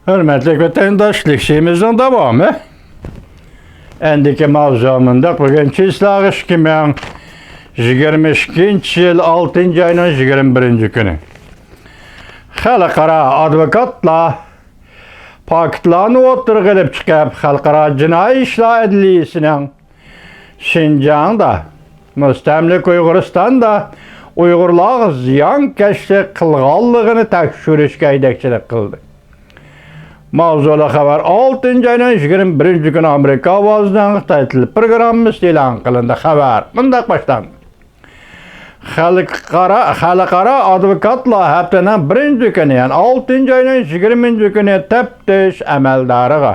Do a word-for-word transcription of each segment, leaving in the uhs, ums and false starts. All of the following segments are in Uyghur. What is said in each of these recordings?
ھۆرمەتلىك ۋەتەنداشلار، لېكسىيىمىزنىڭ داۋامى. ئەندىكى ماۋزۇ مۇنداق، بۈگۈن چىسلاغ ئىككى مىڭ يىگىرمە ئىككىنچى يىل ئالتىنچى ئاينىڭ يىگىرمە بىرىنچى كۈنى. خەلقئارا ئادۋوكاتلار پاكىتلارنى ئوتتۇرىغا ئېلىپ چىقىپ، خەلقئارا جىنايى ئىشلار ئەدلىيەسىنىڭ شىنجاڭدا، مۇستەملىكە ئۇيغۇرىستاندا ئۇيغۇرلارغا زىيانكەشلىك قىلغانلىقىنى تەكشۈرۈشكە ھەيدەكچىلىك قىلدى. ماۋزۇلۇق خەۋەر ئالتىنچى ئاينىڭ يىگىرمە بىرىنچى كۈنى ئامېرىكا ئاۋازىنىڭ خىتاي تىل پروگراممىسىدا ئېلان قىلىندى. خەۋەر مۇنداق باشلاندى. خەلقئارا، خەلقئارا ئادۋوكاتلار ھەپتىنىڭ بىرىنچى كۈنى، يەنى ئالتىنچى ئاينىڭ يىگىرمە بىرىنچى كۈنى تەپتىش ئەمەلدارىغا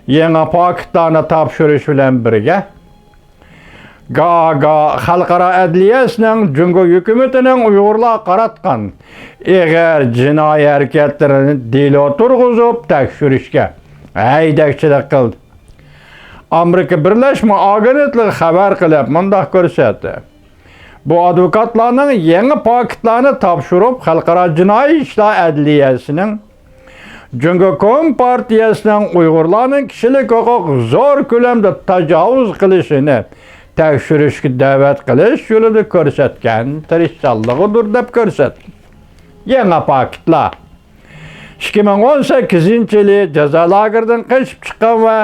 يېڭى پاكىتلارنى تاپشۇرۇش بىلەن بىرگە، گاگا خەلقئارا ئەدلىيەسىنىڭ جۇڭگو ھۆكۈمىتىنىڭ ئۇيغۇرلارغا قاراتقان ئېغىر جىنايى ھەرىكەتلىرىنى دېلو تۇرغۇزۇپ تەكشۈرۈشكە ھەيدەكچىلىك قىلدى. ئامېرىكا بىرلەشمە ئاگېنتلىقى خەۋەر قىلىپ مۇنداق كۆرسەتتى. بۇ ئادۋوكاتلارنىڭ يېڭى پاكىتلارنى تاپشۇرۇپ، خەلقئارا جىنايى ئىشلار ئەدلىيەسىنىڭ جۇڭگو كومپارتىيەسىنىڭ ئۇيغۇرلارنىڭ كىشىلىك ھوقۇق زور كۆلەمدە تاجاۋۇز قىلىشىنى تەكشۈرۈشكە دەۋەت قىلىش يولىدا كۆرسەتكەن تىرىشچانلىقىدۇر، دەپ كۆرسەتتى. يېڭى پاكىتلار. ئىككى مىڭ ئون سەككىزىنچى يىلى جازا لاگېرىدىن قېچىپ چىققان ۋە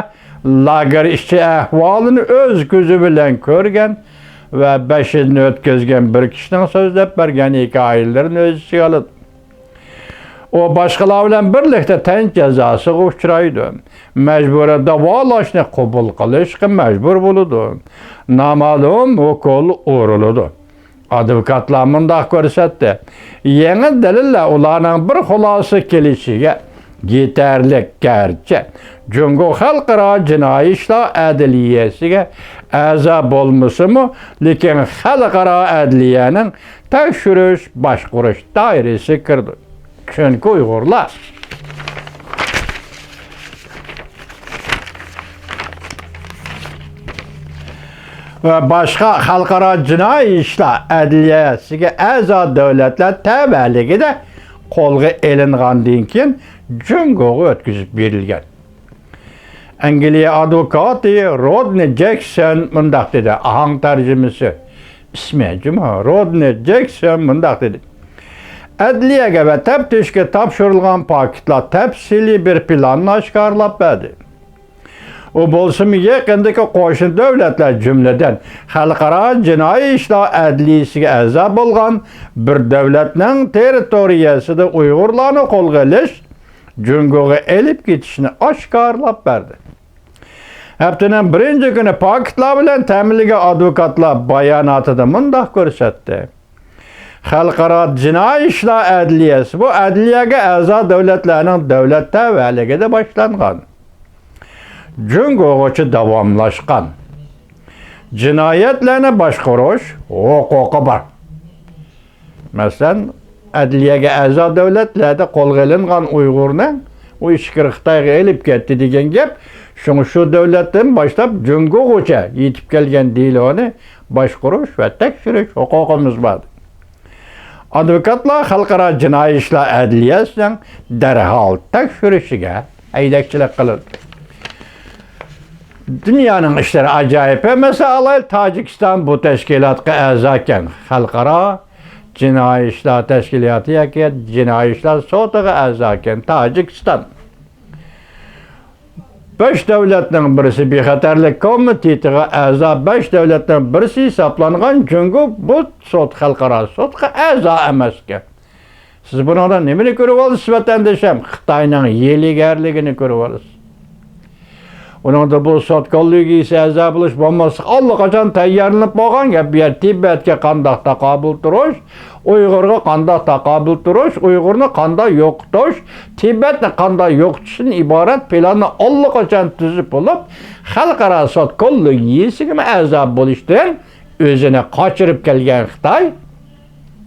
لاگېر ئىچى ئەھۋالىنى ئۆز كۆزى بىلەن كۆرگەن ۋە بەش يىلنى ئۆتكۈزگەن بىر كىشىنىڭ سۆزلەپ بەرگەن ھېكايىلىرىنى ئۆز ئىچىگە ئالىدۇ. ئۇ باشقىلار بىلەن بىرلىكتە تەن جازاسىغا ئۇچرايدۇ. مەجبۇرىي داۋالاشنى قوبۇل قىلىشقا مەجبۇر بولىدۇ. نامەلۇم ئوكۇل ئۇرۇلىدۇ. ئادۋوكاتلار مۇنداق كۆرسەتتى. يېڭى دەلىللەر ئۇلارنىڭ بىر خۇلاسىگە كېلىشىگە يېتەرلىك. گەرچە جۇڭگو خەلقئارا جىنايى ئىشلار ئەدلىيەسىگە ئەزا بولمىسىمۇ، لېكىن خەلقئارا ئەدلىيەنىڭ تەكشۈرۈش، باشقۇرۇش دائىرىسىگە كىرىدۇ. چۈنكى ئۇيغۇرلار ۋە باشقا خەلقئارا جىنايى ئىشلار ئەدلىيەسىگە ئەزا دۆلەتلەر تەۋەلىكىدە قولغا ئېلىنغاندىن كېيىن جۇڭگوغا ئۆتكۈزۈپ بېرىلگەن. ئەنگلىيە ئادۋوكاتى رودنى جېكسون مۇنداق دېدى، ئاھاڭ تەرجىمىسى، ئىسمى جۇمۇ، رودنى جېكسون مۇنداق دېدى، ئەدلىيەگە ۋە تەپتىشكە تاپشۇرۇلغان پاكىتلار تەپسىلىي بىر پىلاننى ئاشكارىلاپ بەردى. ئۇ بولسىمۇ يېقىندىكى قوشنا دۆلەتلەر، جۈملىدىن خەلقئارا جىنايى ئىشلار ئەدلىيىسىگە ئەزا بولغان بىر دۆلەتنىڭ تېررىتورىيەسىدە ئۇيغۇرلارنى قولغا ئېلىش جۇڭگوغا ئېلىپ كېتىشنى ئاشكارىلاپ بەردى. ھەپتىنىڭ بىرىنچى كۈنى پاكىتلار بىلەن تەمىنلىگەن ئادۋوكاتلار باياناتىدا مۇنداق كۆرسەتتى. خەلقئارا جىنايى ئىشلار ئەدلىيەسى بۇ ئەدلىيەگە ئەزا دۆلەتلەرنىڭ دۆلەت تەۋەلىكىدە باشلانغان، جۇڭگوغىچە داۋاملاشقان جىنايەتلەرنى باشقۇرۇش ھوقۇقى بار. مەسىلەن، ئەدلىيەگە ئەزا دۆلەتلەردە قولغا ئېلىنغان ئۇيغۇرنى ئۇ ئىچكىرى خىتايغا ئېلىپ كەتتى دېگەن گەپ. شۇڭا شۇ دۆلەتتىن باشلاپ جۇڭگوغىچە يېتىپ كەلگەن دېلونى باشقۇرۇش ۋە تەكشۈرۈش ھوقۇقىمىز بار. ئادۋوكاتلار خەلقئارا جىنايى ئىشلار ئەدلىيەسىنىڭ دەرھال تەكشۈرۈشىگە ھەيدەكچىلىك قىلىدۇ. دۇنيانىڭ ئىشلىرى ئاجايىپ. مەسىلەن ئالايلى، تاجىكىستان بۇ تەشكىلاتقا ئەزاكەن. خەلقئارا جىنايى ئىشلار تەشكىلاتى ياكى جىنايى ئىشلار سوتىغا ئەزاكەن تاجىكىستان. بەش دۆلەتنىڭ بىرسى بىخەتەرلىك كومىتېتىغا ئەزا، بەش دۆلەتنىڭ بىرسى ھېسابلانغان جۇڭگو بۇ سوت، خەلقئارا سوتقا ئەزا ئەمەسكەن. سىز بۇنىڭدا نېمىنى كۆرۈۋالىسىز، ۋەتەندىشىم؟ خىتاينىڭ ھىيلىگەرلىكىنى كۆرۈۋالىسىز. ئۇنىڭدا بۇ سوت كوللېگىيىسى ئەزا بولۇش بولماسلىق ئاللىقاچان تەييارلىنىپ بولغان گەپ. بۇ يەر تىبەتكە قانداق تاقابىل تۇرۇش، ئۇيغۇرغا قانداق تاقابىل تۇرۇش، ئۇيغۇرنى قانداق يوقىتىش، تىبەتنى قانداق يوقىتىشتىن ئىبارەت پىلاننى ئاللىقاچان تۈزۈپ بولۇپ، خەلقئارا سوت كوللېگىيىسىگىمۇ ئەزا بولۇشتىن ئۆزىنى قاچۇرۇپ كەلگەن خىتاي،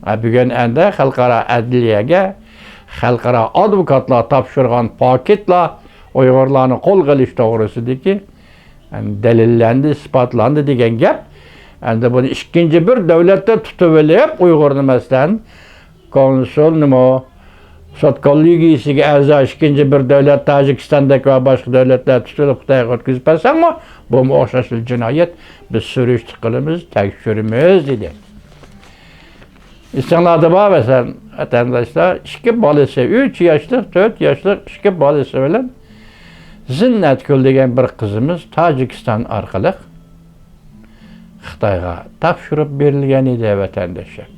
ھە، بۈگۈن ئەندى خەلقئارا ئەدلىيەگە خەلقئارا ئادۋوكاتلار تاپشۇرغان پاكىتلار ئۇيغۇرلارنى قولغا ئېلىش توغرىسىدىكى، ئەندى، دەلىللەندى، ئىسپاتلاندى دېگەن گەپ. ئەندى بۇنى ئىككىنچى بىر دۆلەتتە تۇتۇۋېلىپ، ئۇيغۇرنى، مەسىلەن، كونسۇل نېمە، سوت كوللېگىيىسىگە ئەزا ئىككىنچى بىر دۆلەت، تاجىكىستاندەك ۋە باشقا دۆلەتلەر تۇتۇلۇپ خىتايغا ئۆتكۈزۈپ بەرسەڭمۇ، بۇمۇ ئوخشاش جىنايەت، بىز سۈرۈشتە قىلىمىز، تەكشۈرىمىز، دېدى. ئېسىڭلاردا بار، مەسىلەن، ۋەتەنداشلار، ئىككى بالىسى، ئۈچ ياشلىق، تۆت ياشلىق ئىككى بالىسى بىلەن زىننەتكۆل دېگەن بىر قىزىمىز تاجىكىستان ئارقىلىق خىتايغا تاپشۇرۇپ بېرىلگەن ئىدى، ۋەتەنداشلار.